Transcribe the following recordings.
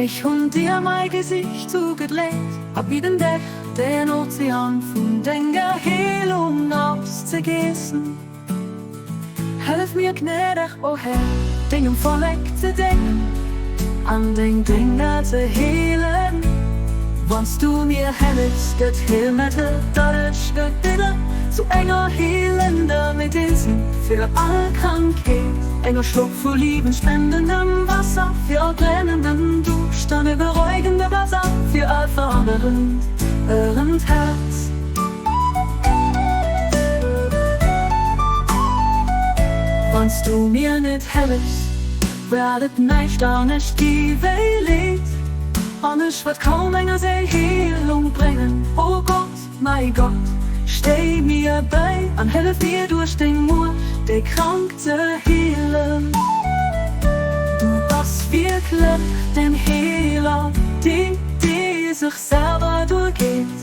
Ech hunn dir mei Gesicht zugedréit, a bidden dech, den Ozean vun denger Heelung auszegiessen. Hëllef mir gnädeg, o Här, dengem Vollek ze déngen an deng Dénger ze heelen. Wann s du mir hellefs, gëtt Heelmëttel, dat ech gebidden, zu enger heelender Medezin fir all Krankheet, enger Schlupp vu liewenspendendem Wasser fir all brennenden Duuscht an e beruhigende Balsam fir all verännerend ërent Häerz. Wann s du mir net hellefs, wäert et näischt anescht gi wéi Leed, an ech wäert kaum enger Séil Heelung bréngen. O Gott, mäi Gott, stéi mir bäi an hëllef mir duerch deng Muecht, déi Krank ze heelen. Du bass wierklech den Heeler, deen, dee sech selwer duergeet.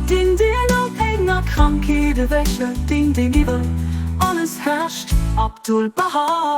Deen deen all Péng a Krankheet ewechhëlt, deen deen iwwer alles herrscht, Abdu'l-Bahá.